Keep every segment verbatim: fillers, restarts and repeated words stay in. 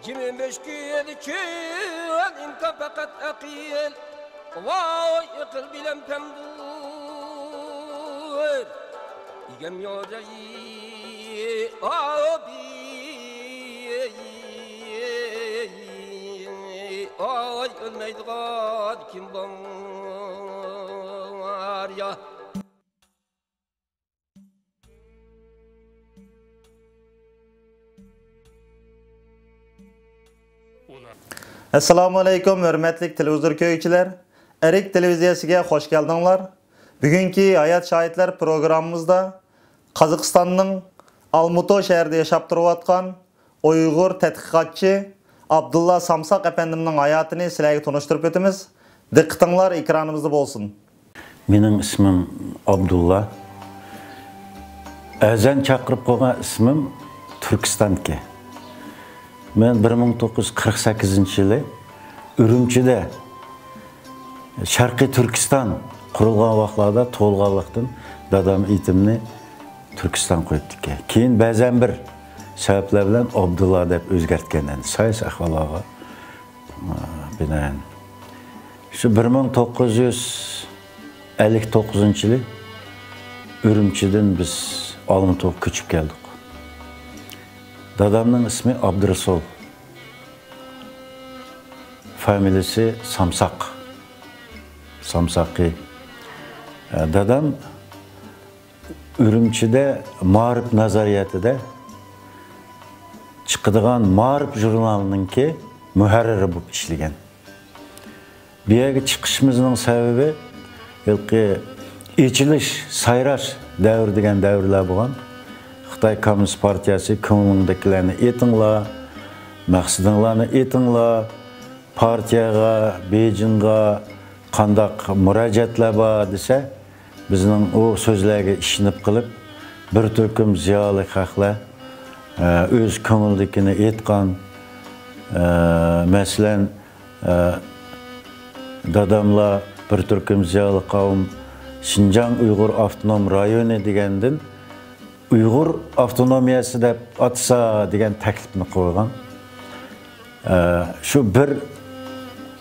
كىم مۈشكۈل، كىم ئىمكان، پەقەت ئەقىل. ۋاي، ئەقىل بىلەن پەمدۇر. ئىگەم يورەي، ئابىي. ئاي، ئۆلمەيدىغان كىم بار يا؟ ئەسسالامۇ ئەلەيكۇم، ھۆرمەتلىك تېلېۋىزور كۆرگۈچىلەر! ئەرك تېلېۋىزىيەسىگە خوش كەلدىڭلار. بۈگۈنكى ھايات شاھىتلار پروگراممىمىزدا قازاقىستاننىڭ ئالمۇتو شەھىرىدە ياشاپ تۇرۇۋاتقان ئۇيغۇر تەتقىقاتچى ئابدۇللا سامساق ئەپەندىمنىڭ ھاياتىنى سىلەرگە تونۇشتۇرۇپ ئۆتىمىز. دىققىتىڭلار ئېكرانىمىزدا بولسۇن. مېنىڭ ئىسمىم ئابدۇللا. ئەزەن چاقىرىپ قويغان ئىسمىم تۈركىستانكى. مەن بىر مىڭ توققۇز يۈز قىرىق سەككىزىنچى يىلى ئۈرۈمچىدە شەرقىي تۈركىستان قۇرۇلغان ۋاقىتلاردا تۇغۇلغانلىقتىن، دادام ئېتىمنى تۈركىستان قويۇپتىكەن. كېيىن بەزەن بىر سەۋەبلەر بىلەن ئابدۇللا دەپ ئۆزگەرتكەن، ئەمدى ساياس ئەھۋاللارغا، ئە، بىنائەن. شۇ بىر مىڭ توققۇز يۈز ئەللىك توققۇزىنچى يىلى ئۈرۈمچىدىن بىز ئالمۇتىغا كۆچۈپ كەلدۇق. دادامنىڭ ئىسمى ئابدۇرۇسۇل. فامىلىسى سامساق. سامساقى. ئە، دادام ئۈرۈمچىدە مائارىپ نازارىيەتىدە چىقىدىغان مائارىپ ژۇرنالىنىڭكى مۇھەررىرى بولۇپ ئىشلىگەن. بۇ يەرگە چىقىشىمىزنىڭ سەۋەبى، ھېلىقى ئېچىلىش، سايراش دەۋرى دېگەن دەۋرلەر بولغان. خىتاي كوممۇنىست پارتىيەسى كۆڭلۈڭدىكىلەرنى ئېيتىڭلار، مەقسىتىڭلارنى ئېيتىڭلار، پارتىيەگە، بېيجىڭغا قانداق مۇراجىئەتلەر بار دېسە، بىزنىڭ ئۇ سۆزلەرگە ئىشىنىپ قېلىپ، بىر تۈركۈم زىيالىي خەقلەر، ئە، ئۆز كۆڭلىدىكىنى ئېيتقان. ئە، مەسىلەن، ئە، داداملار، بىر تۈركۈم زىيالىي قەۋم شىنجاڭ ئۇيغۇر ئاپتونوم رايونى دېگەندىن ئۇيغۇر ئاپتونومىيەسى دەپ ئاتىسا دېگەن تەكلىپنى قويغان. ئە، شۇ بىر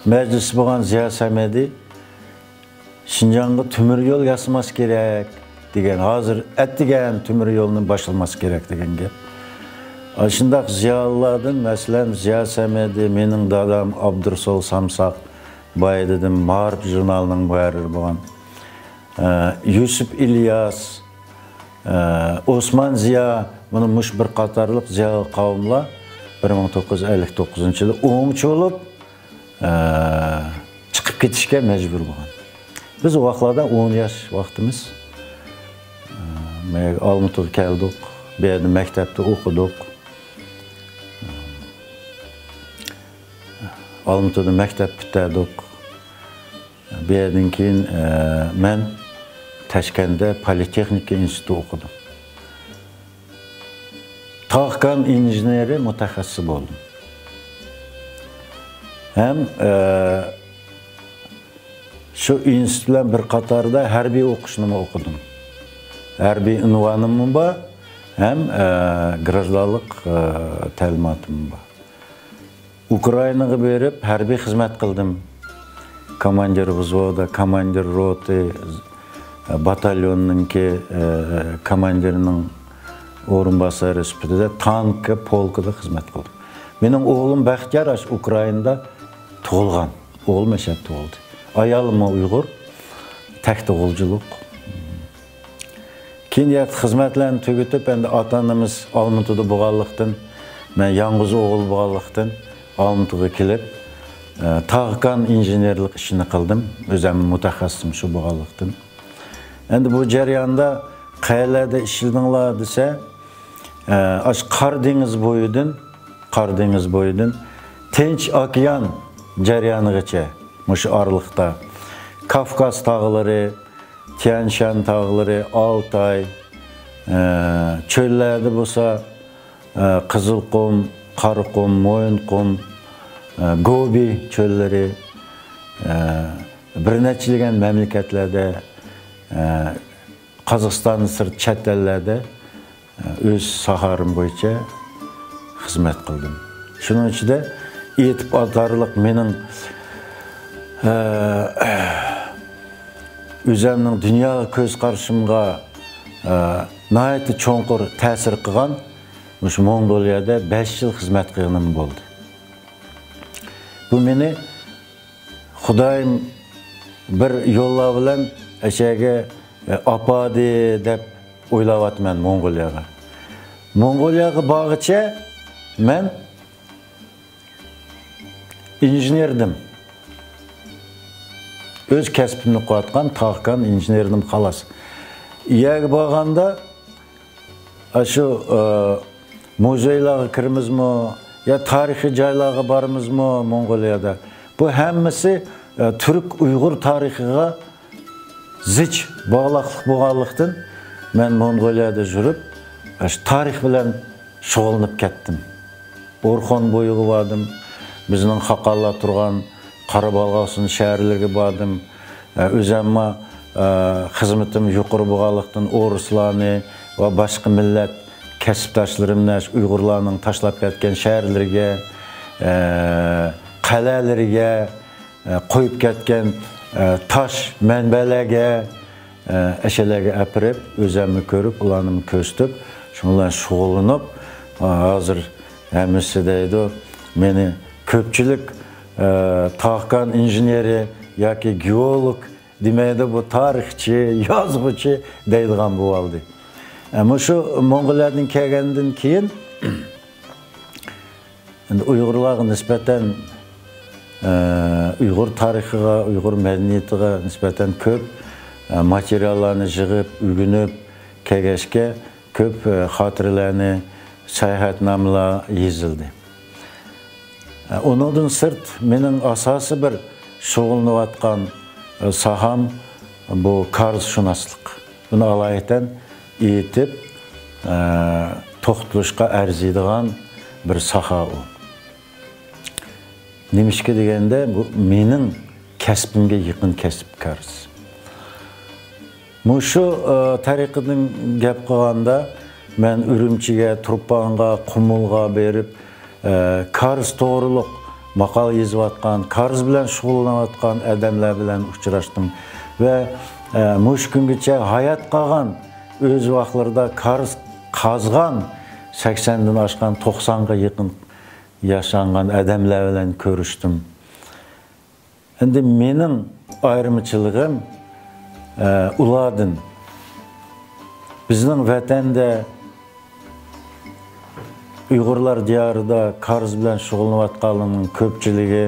مەجلىس بولغان زىيا سەمەدى شىنجاڭغا تۆمۈر يول ياسىماس كېرەك دېگەن، ھازىر ئەتىگەن تۆمۈر يولنى باشلىماس كېرەك دېگەن گەپ. ئاشۇنداق زىيالىيلاردىن، مەسىلەن، زىيا سەمەدى، مېنىڭ دادام ئابدۇرۇسۇل سامساق، بايا دېدىم، مائارىپ ژۇرنالىنىڭ مۇھەررىرى بولغان، ئە، يۈسۈپ ئىلياس، ئە، ئوسمان زىيا، مانا مۇشۇ بىر قاتارلىق زىيالىي قەۋملەر بىر مىڭ توققۇز يۈز ئەللىك توققۇزىنچى يىلى ئوڭچى بولۇپ، ئە، چىقىپ كېتىشكە مەجبۇر بولغان. بىز ئۇ ۋاقىتلاردا ئون ياش ۋاقتىمىز. ئە، مەيەر ئالمۇتىغا كەلدۇق. بۇ يەردە مەكتەپتە ئوقۇدۇق. ئالمۇتىدا مەكتەپ پۈتتۈردۇق. بۇ يەردىن كېيىن، ئە، مەن تاشكەنتتە پولىتېخنىكا ئىنستىتۇتىدا ئوقۇدۇم. تاغ كان ئىنژېنېرى مۇتەخەسسىسى بولدۇم. ھەم، ئە، شۇ ئىنستىتۇت بىلەن بىر قاتاردا ھەربىي ئوقۇشنىمۇ ئوقۇدۇم. ھەربىي ئۇنۋانىممۇ بار، ھەم، ئە، گراژدانلىق، ئە، تەلىماتىممۇ بار. ئۇكرائىناغا بېرىپ ھەربىي خىزمەت قىلدىم. كوماندىر ۋزۋودا، كوماندىر روتى، باتاليوننىڭكى، ئە، كوماندىرىنىڭ ئورۇنباسارى سۈپىتىدە تانكا پولكىدا خىزمەت قىلدىم. مېنىڭ ئوغلۇم بەختىيار ئاشۇ ئۇكرائىندا تۇغۇلغان. ئوغلۇم ئەشەدە تۇغۇلدى. ئايالىممۇ ئۇيغۇر. تەكتە غۇلجىلىق. كېيىن يەنە خىزمەتلەرنى تۈگىتىپ، ئەمدى ئاتا-ئانىمىز ئالمۇتىدا بولغانلىقتىن، مەن يالغۇز ئوغۇل بولغانلىقتىن، ئالمۇتىغا كېلىپ، ئە، تاغ كان ئىنژېنېرلىق ئىشىنى قىلدىم. ئۆزۈم مۇتەخەسسىسىم شۇ بولغانلىقتىن. ئەمدى بۇ جەرياندا قەيەرلەردە ئىشلىدىڭلار دېسە، ئە، ئاشۇ قارا دېڭىز بويىدىن، قارا دېڭىز بويىدىن تىنچ ئوكيان جەريانىغىچە، مۇشۇ ئارىلىقتا كاۋكاز تاغلىرى، تيەنشان تاغلىرى، ئالتاي، ئە، چۆللەردە بولسا، ئە، قىزىلقۇم، قاراقۇم، مويۇنقۇم، ئە، گوبى چۆللىرى، ئە، بىر نەچچىلىگەن مەملىكەتلەردە، ئە، قازاقىستاندىن سىرت چەت ئەللەردە ئۆز ساھەم بويىچە خىزمەت قىلدىم. شۇنىڭ ئىچىدە ئېيتىپ ئاتارلىق مېنىڭ، ئە، ئۆزەمنىڭ دۇنياغا كۆز قارىشىمغا، ئە، ناھايىتى چوڭقۇر تەسىر قىلغان مۇشۇ موڭغۇلىيەدە بەش يىل خىزمەت قىلغىنىم بولدى. بۇ مېنى خۇدايىم بىر يوللار بىلەن ئەشەگە، ئە، ئاپاردى دەپ ئويلاۋاتىمەن موڭغۇلىيەگە. موڭغۇلىيەگە بارغىچە مەن ئىنژېنېردىم. ئۆز كەسپىمنى قىلىۋاتقان تاغكان ئىنژېنېردىم، خالاس. يەرگە بارغاندا، ئاشۇ، ئە، مۇزېيلارغا كىرىمىزمۇ، يا تارىخىي جايلارغا بارىمىزمۇ موڭغۇلىيەدە؟ بۇ ھەممىسى، ئە، تۈرك ئۇيغۇر تارىخىغا زىچ باغلاقلىق بولغانلىقتىن، مەن موڭغۇلىيەدە يۈرۈپ، ئاشۇ تارىخ بىلەن شۇغۇللىنىپ كەتتىم. ئورخۇن بويىغا باردىم. بىزنىڭ خاقانلار تۇرغان قارابالغاقسۇن شەھەرلىرىگە باردىم. ئە، ئۆزەممۇ، ئە، خىزمىتىم يۇقىرى بولغانلىقتىن، ئورۇسلارنى ۋە باشقا مىللەت كەسىپداشلىرىمنى شۇ ئۇيغۇرلارنىڭ تاشلاپ كەتكەن شەھەرلىرىگە، ئە، قەلئەلىرىگە، ئە، قويۇپ كەتكەن، ئە، تاش مەنبەلەرگە، ئە، ئەشەلەرگە ئەپىرىپ، ئۆزەممۇ كۆرۈپ، ئۇلارنىمۇ كۆرسىتىپ، شۇنىڭ بىلەن شۇغۇللىنىپ، ئە، ھازىر ھەممىسى دەيدۇ، مېنى كۆپچىلىك، ئە، تاغكان ئىنژېنېرى ياكى گېئولوگ دېمەيدۇ، بۇ تارىخچى، يازغۇچى دەيدىغان بولۇۋالدى. ئە، مۇشۇ موڭغۇلىيەدىن كەلگەندىن كېيىن، ئەمدى ئۇيغۇرلارغا نىسبەتەن، ئە، ئۇيغۇر تارىخىغا، ئۇيغۇر مەدەنىيىتىغا نىسبەتەن كۆپ، ئە، ماتېرىياللارنى يىغىپ، ئۆگىنىپ كەلگەچكە، كۆپ، ئە، خاتىرىلەرنى، ساياھەتنامىلەر يېزىلدى. ئە، ئۇنىڭدىن سىرت، مېنىڭ ئاساسىي بىر شۇغۇللىنىۋاتقان، ئە، ساھەم بۇ كارىزشۇناسلىق. بۇنى ئالايىتەن ئېيتىپ، ئە، توختىلىشقا ئەرزىيدىغان بىر ساھە ئۇ. نېمىشقا دېگەندە، بۇ مېنىڭ كەسپىمگە يېقىن كەسىپ كارىز. مۇشۇ، ئە، تەرىقىدىن گەپ قىلغاندا، مەن ئۈرۈمچىگە، تۇرپانغا، قۇمۇلغا بېرىپ، ئە، كارىز توغرۇلۇق ماقالە يېزىۋاتقان، كارىز بىلەن شۇغۇللىنىۋاتقان ئادەملەر بىلەن ئۇچراشتىم. ۋە، ئە، مۇشۇ كۈنگىچە ھايات قالغان، ئۆز ۋاقىتلىرىدا كارىز قازغان سەكسەندىن ئاشقان، توقسانغا يېقىن ياشانغان ئادەملەر بىلەن كۆرۈشتۈم. ئەمدى مېنىڭ ئايرىمچىلىقىم، ئە، ئۇلاردىن. بىزنىڭ ۋەتەندە، ئۇيغۇرلار دىيارىدا كارىز بىلەن شۇغۇللىنىۋاتقانلارنىڭ كۆپچىلىكى،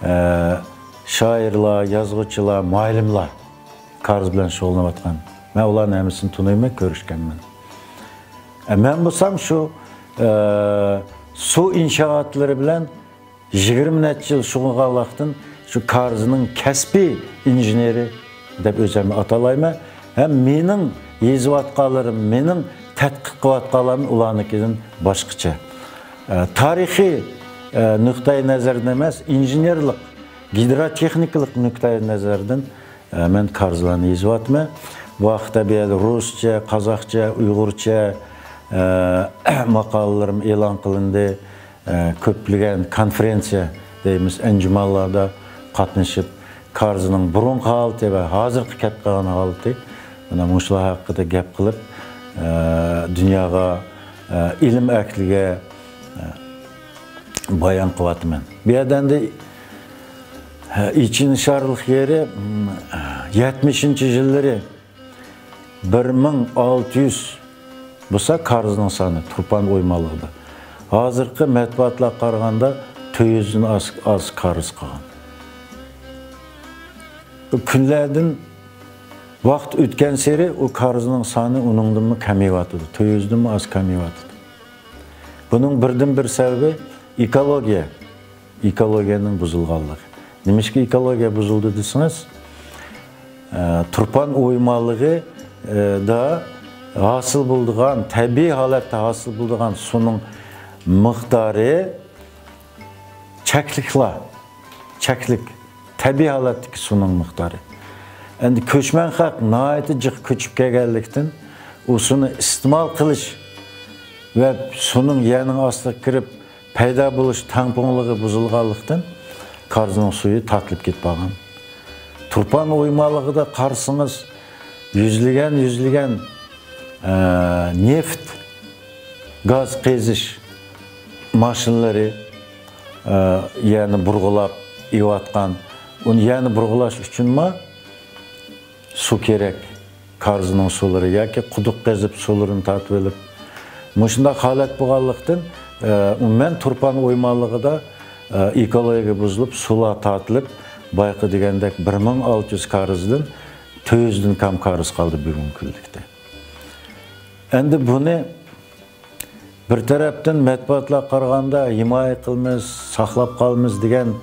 ئە، شائىرلار، يازغۇچىلار، مۇئەللىملار كارىز بىلەن شۇغۇللىنىۋاتقان. مەن ئۇلارنىڭ ھەممىسىنى تونۇيمەن، كۆرۈشكەنمەن. ئە، مەن بولسام شۇ، ئە، سۇ ئىنشائاتلىرى بىلەن يىگىرمە نەچچە يىل شۇغۇللانغانلىقتىن، شۇ كارىزنىڭ كەسپىي ئىنژېنېرى دەپ ئۆزۈمنى ئاتالايمەن. ھەم مېنىڭ يېزىۋاتقانلىرىم، مېنىڭ تەتقىق قىلىۋاتقانلىرىم ئۇلارنىڭكىدىن باشقىچە. ئە، تارىخىي، ئە، نۇقتىئى نەزەردىن ئەمەس، ئىنژېنېرلىق، گىدراتېخنىكىلىق نۇقتىئى نەزەردىن، ئە، مەن كارىزلارنى يېزىۋاتىمەن. بۇ ھەقتە بۇ يەردە رۇسچە، قازاقچە، ئۇيغۇرچە، ئە، ماقالىلىرىم ئېلان قىلىندى. ئە، كۆپلىگەن كونفېرېنسىيە دەيمىز، ئەنجۇمانلاردا قاتنىشىپ، كارىزنىڭ بۇرۇنقى ھالىتى ۋە ھازىرقى كەپ قالغان ھالىتى، مانا مۇشۇلار ھەققىدە گەپ قىلىپ، ئە، دۇنياغا، ئە، ئىلىم ئەھلىگە، ئە، بايان قىلىۋاتىمەن. بۇ يەردە ئەمدى، ئە، ئېچىنىشارلىق يېرى، م، يەتمىشىنچى يىللىرى بىر مىڭ ئالتە يۈز بولسا كارىزنىڭ سانى تۇرپان ئويمانلىقىدا. ھازىرقى مەتبۇئاتلارغا قارىغاندا تۆت يۈزدىن ئاز، ئاز كارىز قالغان. بۇ كۈنلەردىن ۋاقىت ئۆتكەنسېرى ئۇ كارىزنىڭ سانى ئۇنىڭدىنمۇ كېمىيىۋاتىدۇ، تۆت يۈزدىنمۇ ئاز كېمىيىۋاتىدۇ. بۇنىڭ بىردىنبىر سەۋەبى ئېكولوگىيە. ئېكولوگىيەنىڭ بۇزۇلغانلىقى. نېمىشقا ئېكولوگىيە بۇزۇلدى دېسىڭىز، ئە، تۇرپان ئويمانلىقى، ئە، دا ھاسىل بولىدىغان، تەبىئىي ھالەتتە ھاسىل بولىدىغان سۇنىڭ مىقدارى چەكلىكلا، چەكلىك. تەبىئىي ھالەتتىكى سۇنىڭ مىقدارى. ئەمدى كۆچمەن خەق ناھايىتى جىق كۆچۈپ كەلگەنلىكتىن، ئۇ سۇنى ئىستېمال قىلىش ۋە سۇنىڭ يەرنىڭ ئاستىغا كىرىپ، پەيدا بولۇش تەڭپۇڭلۇقى بۇزۇلغانلىقتىن، كارىزنىڭ سۈيى تارتىلىپ كېتىپ قالغان. تۇرپان ئويمانلىقىدا قارىسىڭىز، يۈزلىگەن، يۈزلىگەن، ئە، نېفىت، گاز قېزىش ماشىنىلىرى، ئە، يەرنى بۇرغىلاپ ئېۋاتقان. ئۇنى يەرنى بۇرغىلاش ئۈچۈنمۇ سۇ كېرەك. كارىزنىڭ سۇلىرى ياكى قۇدۇق قېزىپ سۇلىرىنى تارتىۋېلىپ، مۇشۇنداق ھالەت بولغانلىقتىن، ئە، ئومۇمەن تۇرپان ئويمانلىقىدا، ئە، ئېكولوگىيە بۇزۇلۇپ، سۇلار تارتىلىپ، بايىقى دېگەندەك بىر مىڭ ئالتە يۈز كارىزدىن تۆت يۈزدىن كەم كارىز قالدى بۈگۈنكى كۈنلۈكتە. ئەمدى بۇنى بىر تەرەپتىن مەتبۇئاتلار قارىغاندا ھىمايە قىلىمىز، ساقلاپ قالىمىز دېگەن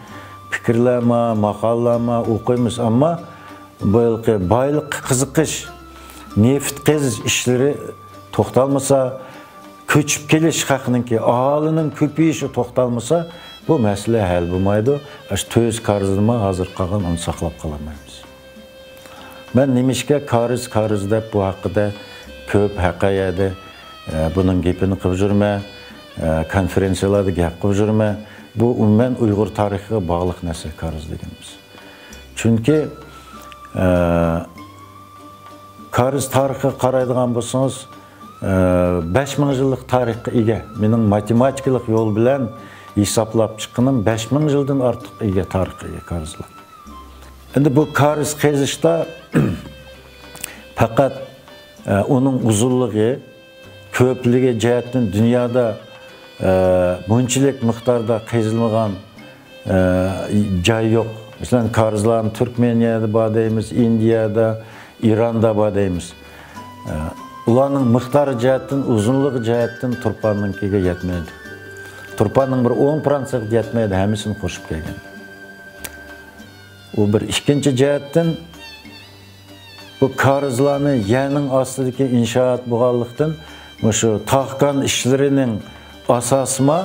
پىكىرلەرمۇ، ماقالىلەرمۇ ئوقۇيمىز، ئەمما بۇ يىلقى بايلىققا قىزىقىش، نېفىت قېزىش ئىشلىرى توختالمىسا، كۆچۈپ كېلىش خەقنىڭكى، ئاھالىنىڭ كۆپىيىشى توختالمىسا، بۇ مەسىلە ھەل بولمايدۇ. ئاشۇ تۆت يۈز كارىزنىمۇ ھازىر قالغان، ئۇنى ساقلاپ قالالمايمىز. مەن نېمىشقا كارىز، كارىز دەپ بۇ ھەققىدە كۆپ ھەققە يەردە، ئە، بۇنىڭ گېپىنى قىلىپ يۈرمە، ئە، كونفېرېنسىيەلەردە گەپ قىلىپ يۈرمە. بۇ ئومۇمەن ئۇيغۇر تارىخىغا باغلىق نەرسە كارىز دېگىنىمىز. چۈنكى، ئە، كارىز تارىخىغا قارايدىغان بولسىڭىز، ئە، بەش مىڭ يىللىق تارىخقا ئىگە. مېنىڭ ماتېماتىكىلىق يول بىلەن ھېسابلاپ چىققىنىم بەش مىڭ يىلدىن ئارتۇق ئىگە تارىخقا ئىگە كارىزلار. ئەمدى بۇ كارىز قېزىشتا پەقەت، ئە، ئۇنىڭ ئۇزۇنلۇقى، كۆپلۈكى جەھەتتىن دۇنيادا، ئە، بۇنچىلىك مىقداردا قېزىلمىغان، ئە، جاي يوق. مەسىلەن، كارىزلارنى تۈركمېنىيەدە بار دەيمىز، ئىندىيەدە، ئىراندا بار دەيمىز. ئە، ئۇلارنىڭ مىقدارى جەھەتتىن، ئۇزۇنلۇقى جەھەتتىن تۇرپاننىڭكىگە يەتمەيدۇ. تۇرپاننىڭ بىر ئون پىرانسىغا يەتمەيدۇ، ھەممىسىنى قوشۇپ كەلگەندە. ئۇ بىر. ئىككىنچى جەھەتتىن، بۇ كارىزلارنى يەرنىڭ ئاستىدىكى ئىنشائات بولغانلىقتىن، مۇشۇ تاقكان ئىشلىرىنىڭ ئاساسىما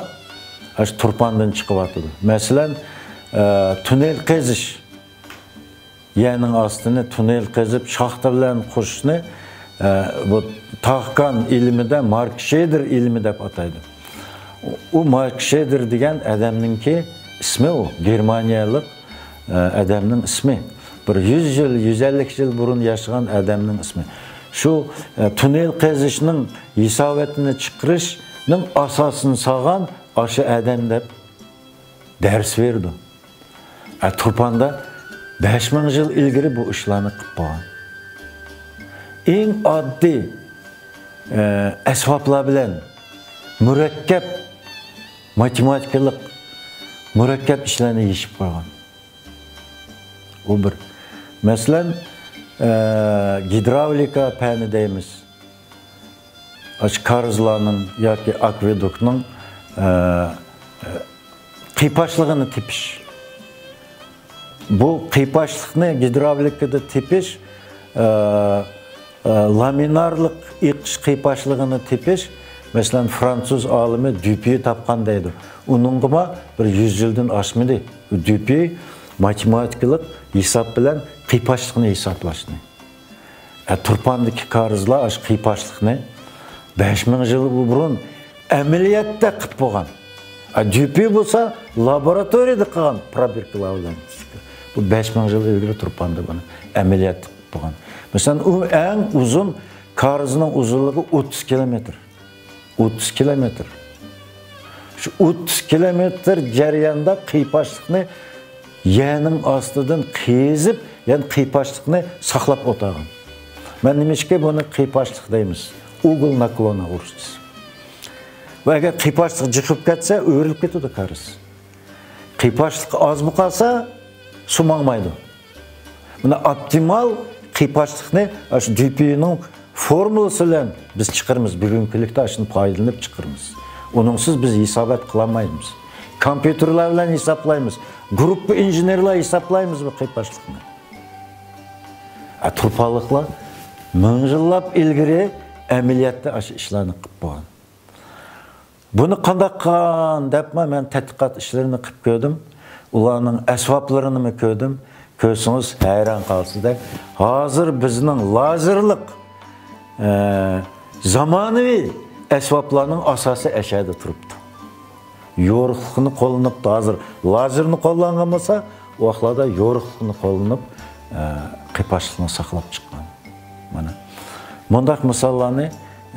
ئاشۇ تۇرپاندىن چىقىۋاتىدۇ. مەسىلەن، ئە، توننېل قېزىش، يەرنىڭ ئاستىنى توننېل قېزىپ، شاختا بىلەن قوشۇشنى، ئە، بۇ تاقكان ئىلمىدە مارك شېدېر ئىلمى دەپ ئاتايدۇ. ئۇ مارك شېدېر دېگەن ئادەمنىڭكى ئىسمى ئۇ، گېرمانىيەلىك، ئە، ئادەمنىڭ ئىسمى. بىر يۈز يىل، يۈز ئەللىك يىل بۇرۇن ياشىغان ئادەمنىڭ ئىسمى. شۇ، ئە، توننېل قېزىشنىڭ ھېساباتىنى چىقىرىشنىڭ ئاساسىنى سالغان ئاشۇ ئادەم دەپ دەرس بېرىدۇ. ئە، تۇرپاندا بەش مىڭ يىل ئىلگىرى بۇ ئىشلارنى قىلىپ بولغان. ئەڭ ئاددىي، ئە، ئەسۋابلار بىلەن مۇرەككەپ، ماتېماتىكىلىق مۇرەككەپ ئىشلارنى يېشىپ قويغان. ئۇ بىر. مەسىلەن، ئە، گىدراۋلىكا پەنى دەيمىز. ئاشۇ كارىزلارنىڭ ياكى ئاكۋېدۇكنىڭ، ئە، قىيپاشلىقىنى تېپىش. بۇ قىيپاشلىقنى گىدراۋلىكىدا تېپىش، ئە، ئە، لامىنارلىق ئېقىش قىيپاشلىقىنى تېپىش، مەسىلەن، فىرانسۇز ئالىمى دۈپيې تاپقان دەيدۇ. ئۇنىڭغىمۇ بىر يۈز يىلدىن ئاشمىدى. دۈپيې ماتېماتىكىلىق ھېساب بىلەن قىيپاشلىقنى ھېسابلاشنى. ئە، تۇرپاندىكى كارىزلار ئاشۇ قىيپاشلىقنى بەش مىڭ يىل بۇرۇن ئەمەلىيەتتە قىلىپ بولغان. ئە، دۈپيې بولسا لابوراتورىيەدە قىلغان پروبىركىلار بىلەن. بۇ بەش مىڭ يىل ئىلگىرى تۇرپاندا بۇنى ئەمەلىيەتتە قىلىپ بولغان. مەسىلەن، ئۇ ئەڭ ئۇزۇن كارىزنىڭ ئۇزۇنلۇقى ئوتتۇز كىلومېتىر. ئوتتۇز كىلومېتىر. شۇ ئوتتۇز كىلومېتىر جەرياندا قىيپاشلىقنى يەرنىڭ ئاستىدىن قېزىپ، يەنى قىيپاشلىقنى ساقلاپ ئولتۇرغان. مەن نېمىشقا بۇنى قىيپاشلىق دەيمىز؟ ئوگول ناكلونا ئورۇسچىسى. ۋە ئەگەر قىيپاشلىق جىقىپ كەتسە، ئۆرۈلۈپ كېتىدۇ كارىز. قىيپاشلىق ئاز بولۇپ قالسا، سۇ ماڭمايدۇ. مانا ئوپتىمال قىيپاشلىقنى ئاشۇ دۈپيېنىڭ فورمۇلىسى بىلەن بىز چىقىرىمىز، بۈگۈنكى كۈنلۈكتە ئاشۇنى پايدىلىنىپ چىقىرىمىز. ئۇنىڭسىز بىز ھېسابات قىلالمايمىز. كومپيۇتېرلار بىلەن ھېسابلايمىز. گۇرۇپپا ئىنژېنېرلار ھېسابلايمىز بۇ قىيپاشلىقنى. ئە، تۇرپانلىقلار مىڭ يىللاپ ئىلگىرى ئەمەلىيەتتە ئاشۇ ئىشلارنى قىلىپ بولغان. بۇنى قانداق قىلغان دەپمۇ مەن تەتقىقات ئىشلىرىنى قىلىپ كۆردۈم. ئۇلارنىڭ ئەسۋابلىرىنىمۇ كۆردۈم. كۆرسىڭىز ھەيران قالىسىزدەك. ھازىر بىزنىڭ لازېرلىق، ئە، زامانىۋى ئەسۋابلارنىڭ ئاساسى ئەشەدە تۇرۇپتۇ. يورۇقلۇقنى قوللىنىپتۇ. ھازىر لازېرنى قوللانغان بولسا، ئۇ ۋاقىتلاردا يورۇقلۇقنى قوللىنىپ، ئە، قېپاشلىقنى ساقلاپ چىققان. مانا مۇنداق مىساللارنى،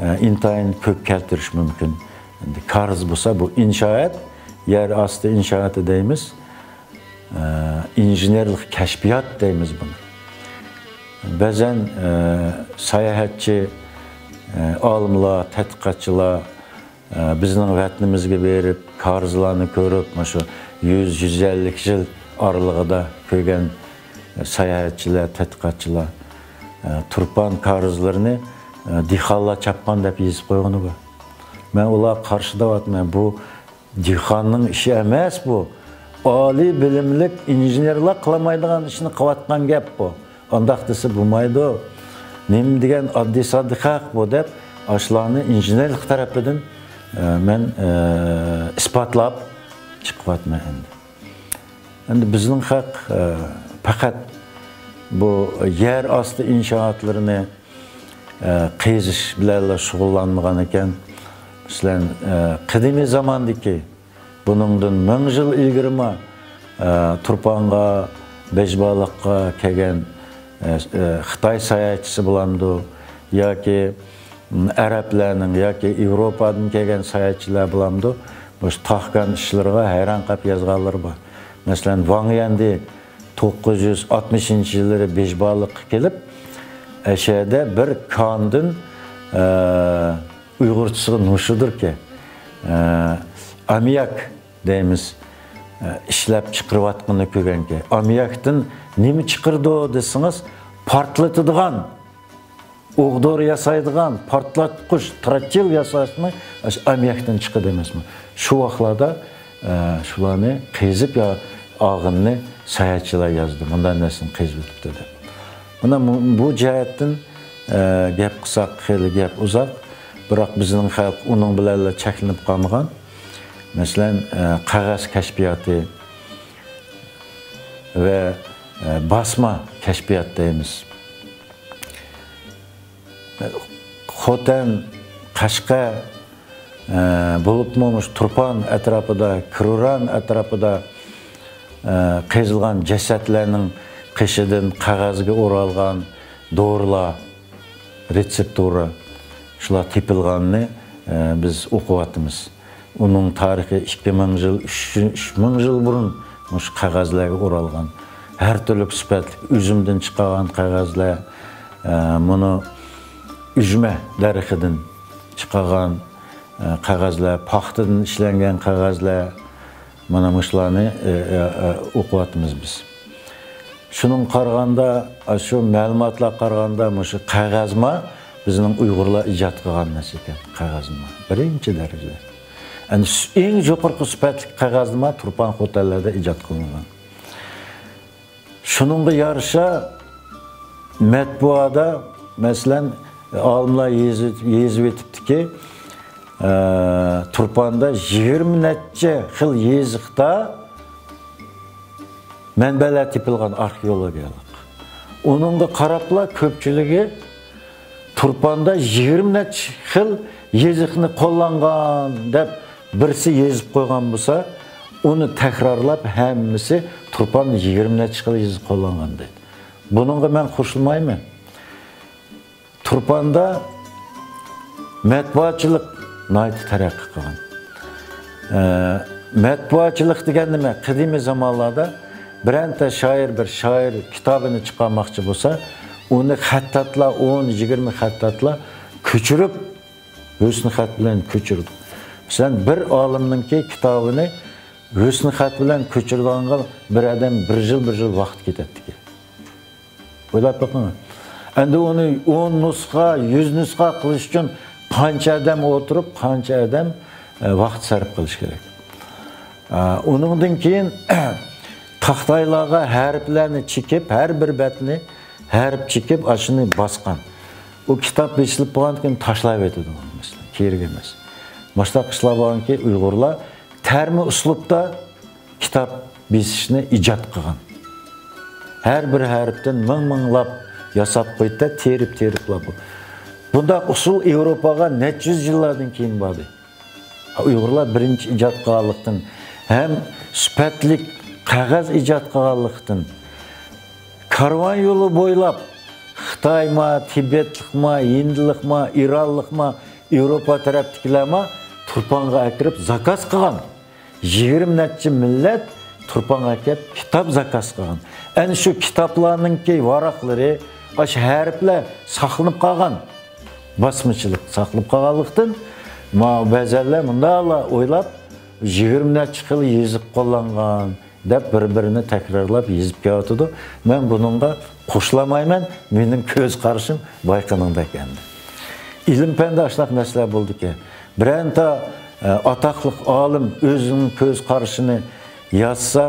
ئە، ئىنتايىن كۆپ كەلتۈرۈش مۇمكىن. ئەمدى كارىز بولسا، بۇ ئىنشائات، يەر ئاستى ئىنشائاتى دەيمىز. ئە، ئىنژېنېرلىق كەشپىيات دەيمىز بۇنى. بەزەن، ئە، ساياھەتچى، ئە، ئالىملار، تەتقىقاتچىلار، ئە، بىزنىڭ ۋەتىنىمىزگە بېرىپ، كارىزلارنى كۆرۈپ، مۇشۇ يۈز، يۈز ئەللىك يىل ئارىلىقىدا كۆرگەن ساياھەتچىلەر، تەتقىقاتچىلار، ئە، تۇرپان كارىزلىرىنى، ئە، دېھقانلار چاپقان دەپ يېزىپ قويغىنى بار. مەن ئۇلارغا قارشى دەۋاتىمەن. بۇ دېھقاننىڭ ئىشى ئەمەس بۇ. ئالىي بىلىملىك ئىنژېنېرلار قىلالمايدىغان ئىشنى قىلىۋاتقان گەپ بۇ. ئانداق دېسە بولمايدۇ. نېمە دېگەن ئاددىي ساددا خەق بۇ دەپ، ئاشۇلارنى ئىنژېنېرلىق تەرىپىدىن، ئە، مەن، ئە، ئىسپاتلاپ چىقىۋاتىمەن ئەمدى. ئەمدى بىزنىڭ خەق، ئە، پەقەت بۇ يەر ئاستى ئىنشائاتلىرىنى، ئە، قېزىش بىلەنلا شۇغۇللانمىغان ئىكەن. مەسىلەن، ئە، قەدىمىي زاماندىكى، بۇنىڭدىن مىڭ يىل ئىلگىرىمۇ، ئە، تۇرپانغا، بەشبالىققا كەلگەن، ئە، ئە، خىتاي ساياھەتچىسى بولامدۇ ياكى، م، ئەرەبلەرنىڭ ياكى ياۋروپادىن كەلگەن ساياھەتچىلەر بولامدۇ، مۇشۇ تاقىغان ئىشلىرىغا ھەيران قېلىپ يازغانلىرى بار. مەسىلەن، ۋاڭ يەندى توققۇز يۈز ئاتمىشىنچى يىللىرى بېشبالىققا كېلىپ، ئەشەدە بىر كاندىن، ئە، ئۇيغۇرچىسىغا نۇشۇدۇركى، ئە، ئاممىياك دەيمىز، ئە، ئىشلەپ چىقىرىۋاتقىنىنى كۆرگەنكەن. ئاممىياكتىن نېمە چىقىرىدۇ دېسىڭىز، پارتلىتىدىغان ئوغدۇر ياسايدىغان، پارتلاتقۇچ، تراتىل ياساشنى ئاشۇ ئاممىياكتىن چىقىدۇ ئەمەسمۇ؟ شۇ ۋاقىتلاردا، ئە، شۇلارنى قېزىپ يا ئالغىنىنى ساياھەتچىلەر يازدى. مۇنداق نەرسىنى قېزىپ ئۆتۈپتۇ دەپ. مانا بۇ، بۇ جەھەتتىن، ئە، گەپ قىلساق خېلى گەپ ئۇزاق. بىراق بىزنىڭ خەلق ئۇنىڭ بىلەنلا چەكلىنىپ قالمىغان. مەسىلەن، ئە، قەغەز كەشپىياتى ۋە، ئە، باسما كەشپىيات دەيمىز. خوتەن، قەشقەر، ئە، بولۇپمۇ مۇشۇ تۇرپان ئەتراپىدا، كروران ئەتراپىدا، ئە، قېزىلغان جەسەتلەرنىڭ قېشىدىن قەغەزگە ئورالغان دورىلار، رېتسېپتۇرا، شۇلار تېپىلغاننى، ئە، بىز ئوقۇۋاتىمىز. ئۇنىڭ تارىخى ئىككى مىڭ يىل، ئۈچ، ئۈچ مىڭ يىل بۇرۇن مۇشۇ قەغەزلەرگە ئورالغان، ھەر تۈرلۈك سۈپەتلىك ئۈزۈمدىن چىقارغان قەغەزلەر، ئە، مۇنۇ ئۈجمە دەرىخىدىن چىقارغان، ئە، قەغەزلەر، پاختىدىن ئىشلەنگەن قەغەزلەر، مانا مۇشۇلارنى، ئە، ئە، ئە، ئوقۇۋاتىمىز بىز. شۇنىڭغا قارىغاندا، ئاشۇ مەلۇماتلارغا قارىغاندا، مۇشۇ قەغەزما بىزنىڭ ئۇيغۇرلار ئىجاد قىلغان نەرسە ئىكەن، قەغەزما. بىرىنچى دەرىجىدە. يەنى سۈ-، ئەڭ يۇقىرىقى سۈپەتلىك قەغەزما تۇرپان خوتەنلەردە ئىجاد قىلىنغان. شۇنىڭغا يارىشا مەتبۇئادا، مەسىلەن، ئالىملار يېزىپ، يېزىۋېتىپتىكى، ئە، تۇرپاندا يىگىرمە نەچچە خىل يېزىقتا مەنبەلەر تېپىلغان ئارخېئولوگىيەلىك. ئۇنىڭغا قاراپلا كۆپچىلىكى تۇرپاندا يىگىرمە نەچچە خىل يېزىقنى قوللانغان دەپ بىرسى يېزىپ قويغان بولسا، ئۇنى تەكرارلاپ ھەممىسى تۇرپاندا يىگىرمە نەچچە خىل يېزىق قوللانغان دەيدۇ. بۇنىڭغا مەن قوشۇلمايمەن. تۇرپاندا مەتبۇئاتچىلىق ناھايىتى تەرەققىي قىلغان. ئە، مەتبۇئاتچىلىق دېگەن نېمە؟ قەدىمىي زامانلاردا بىرەنتە شائىر بىر شائىر كىتابىنى چىقارماقچى بولسا، ئۇنى خەتتاتلار، ئون، يىگىرمە خەتتاتلار كۆچۈرۈپ، ھۆسنى خەت بىلەن كۆچۈرىدۇ. مەسىلەن، بىر ئالىمنىڭكى كىتابىنى ھۆسنى خەت بىلەن كۆچۈرىدىغانغا بىر ئادەم بىر يىل، بىر يىل ۋاقىت كېتەتتىكەن. ئويلاپ بېقىڭ. ئەمدى ئۇنى ئون نۇسخا، يۈز نۇسخا قىلىش ئۈچۈن قانچە ئادەم ئولتۇرۇپ، قانچە ئادەم، ئە، ۋاقىت سەرپ قىلىش كېرەك. ئە، ئۇنىڭدىن كېيىن تاختايلارغا ھەرپلەرنى چېكىپ، ھەر بىر بەتنى ھەرپ چېكىپ، ئاشۇنى باسقان. ئۇ كىتاب بېسىلىپ بولغاندىن كېيىن تاشلاۋېتىدۇ، مەسىلەن، كېرەك ئەمەس. مۇشۇنداق ئىشلار بولغانكى، ئۇيغۇرلار تەرمە ئۇسلۇبتا كىتاب بېسىشنى ئىجاد قىلغان. ھەر بىر ھەرپتىن مىڭ-مىڭلاپ ياساپ قويدى-دە، تېرىپ-تېرىپلا بۇ. بۇنداق ئۇسۇل ياۋروپاغا نەچچە يۈز يىللاردىن كېيىن باردى. ئۇيغۇرلار بىرىنچى ئىجاد قىلغانلىقتىن ھەم سۈپەتلىك قەغەز ئىجاد قىلغانلىقتىن، كارۋان يولى بويلاپ خىتايما، تىبەتلىقما، ھىندىلىقما، ئىرانلىقما، ياۋروپا تەرەپتىكىلەرما تۇرپانغا ئەكىرىپ زاكاز قىلغان. يىگىرمە نەچچە مىللەت تۇرپانغا كەپ كىتاب زاكاز قىلغان. ئەنە شۇ كىتابلارنىڭكى ۋاراقلىرى، ئاشۇ ھەرپلەر ساقلىنىپ قالغان. باسمىچىلىق ساقلىنىپ قالغانلىقتىن، ما بەزەنلەر مۇنداقلا ئويلاپ، يىگىرمە نەچچە خىل يېزىق قوللانغان دەپ بىر-بىرىنى تەكرارلاپ يېزىپ كېلىۋاتىدۇ. مەن بۇنىڭغا قوشۇلالمايمەن، مېنىڭ كۆز قارىشىم بايقىنىڭدەك ئەمدى. ئىلىم-پەندە ئاشۇنداق مەسىلە بولىدىكەن. بىرەنتە، ئە، ئاتاقلىق ئالىم ئۆزىنىڭ كۆز قارىشىنى يازسا،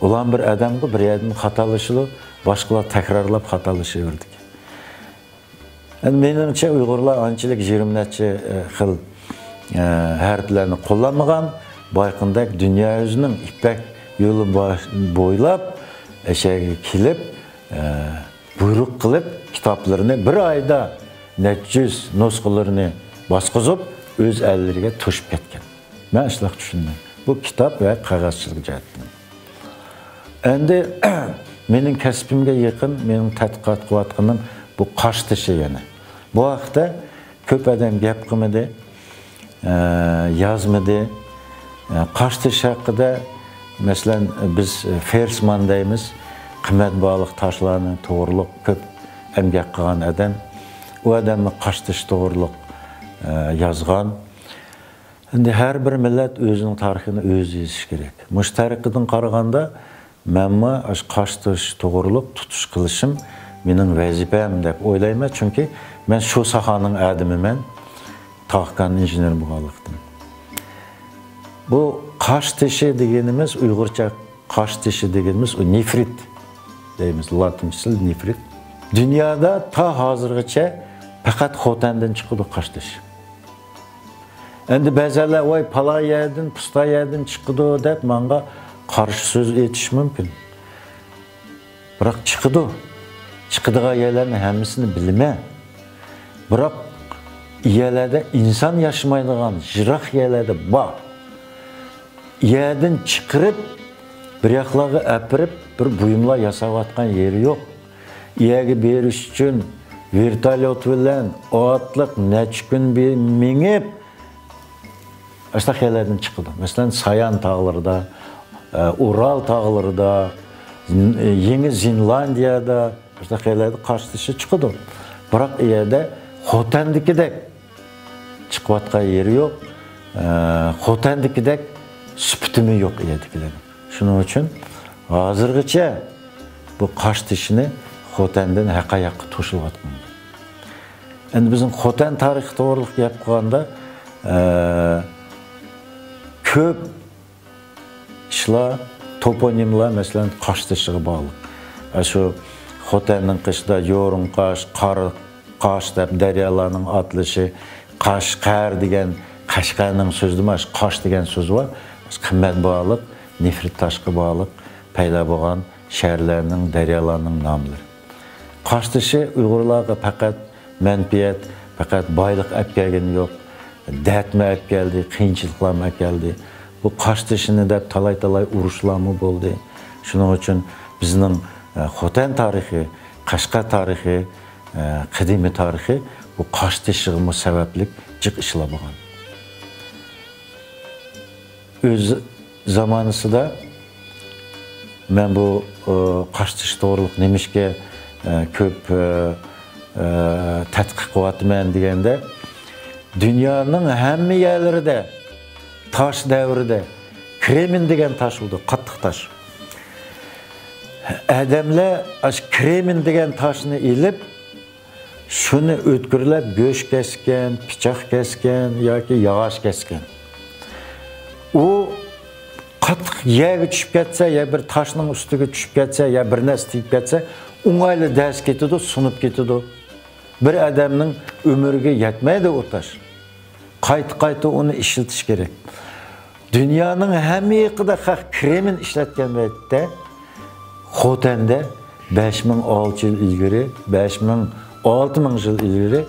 ئۇلان بىر ئادەمغۇ بىر يەردىن خاتالىشىدۇ، باشقىلار تەكرارلاپ خاتالىشىۋېرىدىكەن. ئەمدى مېنىڭچە ئۇيغۇرلار ئانچىلىك يىگىرمە نەچچە، ئە، خىل، ئە، ھەرپلەرنى قوللانمىغان، بايقىنىدەك دۇنيا يۈزىنىڭ يىپەك يولى باش-، بويلاپ ئەشەگە كېلىپ، ئە، بۇيرۇق قىلىپ، كىتابلىرىنى بىر ئايدا نەچچە يۈز نۇسخىلىرىنى باسقۇزۇپ، ئۆز ئەللىرىگە توشۇپ كەتكەن. مەن شۇنداق چۈشىنىمەن. بۇ كىتاب ۋە قەغەزچىلىك جەھەتتىن. ئەمدى مېنىڭ كەسپىمگە يېقىن، مېنىڭ تەتقىقات قىلىۋاتقىنىم بۇ قاش تېشى يەنە. بۇ ھەقتە كۆپ ئادەم گەپ قىلمىدى، ئە، يازمىدى. ئە، قاش تېشى ھەققىدە، مەسىلەن، بىز فېرسمان دەيمىز، قىممەت باھالىق تاشلارنى توغرۇلۇق كۆپ ئەمگەك قىلغان ئادەم. ئۇ ئادەممۇ قاش تېشى توغرۇلۇق، ئە، يازغان. ئەمدى ھەر بىر مىللەت ئۆزىنىڭ تارىخىنى ئۆزى يېزىشى كېرەك. مۇشۇ تەرىقىدىن قارىغاندا، مەنمۇ ئاشۇ قاش تېشى توغرۇلۇق تۇتۇش قىلىشىم مېنىڭ ۋەزىپەم دەپ ئويلايمەن، چۈنكى مەن شۇ ساھەنىڭ ئادىمىمەن، تاغكان ئىنژېنېر بولغانلىقتىن. بۇ قاش تېشى دېگىنىمىز، ئۇيغۇرچە قاش تېشى دېگىنىمىز، ئۇ نېفرىت دەيمىز، لاتىنچىسى نېفرىت. دۇنيادا تا ھازىرغىچە پەقەت خوتەندىن چىقىدۇ قاش تېشى. ئەمدى بەزەنلەر، «ۋاي، پالان يەردىن، پۇستان يەردىن چىقىدۇ» دەپ، ماڭا قارشى سۆز ئېيتىشى مۇمكىن. بىراق چىقىدۇ. چىقىدىغان يەرلەرنىڭ ھەممىسىنى بىلىمەن. بىراق يەرلەردە ئىنسان ياشىمايدىغان، يىراق يەرلەردە بار. يەردىن چىقىرىپ، بىر ياقلارغا ئەپىرىپ، بىر بۇيۇملار ياساۋاتقان يېرى يوق. يەرگە بېرىش ئۈچۈن ۋېرتوليوت بىلەن ئاتلىق نەچچە كۈن بىر مېڭىپ، ئاشۇنداق يەرلەردىن چىقىدۇ. مەسىلەن، سايان تاغلىرىدا، ئە، ئۇرال تاغلىرىدا، ز-، يېڭى زېلاندىيەدە، ئاشۇنداق يەرلەردە قاش تېشى چىقىدۇ. بىراق ئۇ يەردە خوتەندىكىدەك چىقىۋاتقان يېرى يوق، ئە، خوتەندىكىدەك سۈپىتىمۇ يوق ئۇ يەردىكىلەرنىڭ. شۇنىڭ ئۈچۈن ھازىرغىچە بۇ قاش تېشىنى خوتەندىن ھەققە ياققا توشۇلۇۋاتقان. ئەمدى بىزنىڭ خوتەن تارىخى توغرۇلۇق گەپ قىلغاندا، ئە، كۆپ ئىشلار، توپونىملار، مەسىلەن، قاش تېشىغا باغلىق. ئە، شۇ خوتەننىڭ قېشىدا يورۇڭ قاش، قار قاش دەپ دەريالارنىڭ ئاتىلىشى، قاشقەر دېگەن قەشقەرنىڭ سۆزىدىمۇ، قاش دېگەن سۆز بار. قىممەت باھالىق، نېفرىت تاشقا باغلىق پەيدا بولغان شەھەرلەرنىڭ، دەريالارنىڭ ناملىرى. قاش تېشى ئۇيغۇرلارغا پەقەت مەنپىئەت، پەقەت بايلىق ئەپ كەلگىنى يوق، دەردمۇ ئەپ كەلدى، قىيىنچىلىقلارمۇ ئەپ كەلدى. بۇ قاش تېشىنى دەپ تالاي-تالاي ئۇرۇشلارمۇ بولدى. شۇنىڭ ئۈچۈن بىزنىڭ، ئە، خوتەن تارىخى، قەشقەر تارىخى، ئە، قەدىمىي تارىخى بۇ قاش تېشىغىمۇ سەۋەبلىك جىق ئىشلار بولغان. ئۆز زامانىسىدا مەن بۇ، ئە، قاش تېشى توغرۇلۇق نېمىشقا، ئە، كۆپ، ئە، ئە، تەتقىق قىلىۋاتىمەن دېگەندە، دۇنيانىڭ ھەممە يەرلىرىدە تاش دەۋرىدە كرېمىن دېگەن تاش بولىدۇ، قاتتىق تاش. ئادەملەر ئاشۇ كرېمىن دېگەن تاشنى ئېلىپ، شۇنى ئۆتكۈرلەپ گۆش كەسكەن، پىچاق كەسكەن ياكى ياغاچ كەسكەن. ئۇ قاتتىق يەرگە چۈشۈپ كەتسە، يا بىر تاشنىڭ ئۈستىگە چۈشۈپ كەتسە، يا بىر نەرسە تېگىپ كەتسە، ئوڭايلا دەرسى كېتىدۇ، سۇنۇپ كېتىدۇ. بىر ئادەمنىڭ ئۆمرىگە يەتمەيدۇ ئۇ تاش. قايتا-قايتا ئۇنى ئىشلىتىش كېرەك. دۇنيانىڭ ھەممە يېقىدا خەق كرېمىن ئىشلەتكەن ۋاقىتتا، خوتەندە بەش مىڭ ئالتە يۈز يىل ئىلگىرى، بەش مىڭ، ئالتە مىڭ يىل ئىلگىرى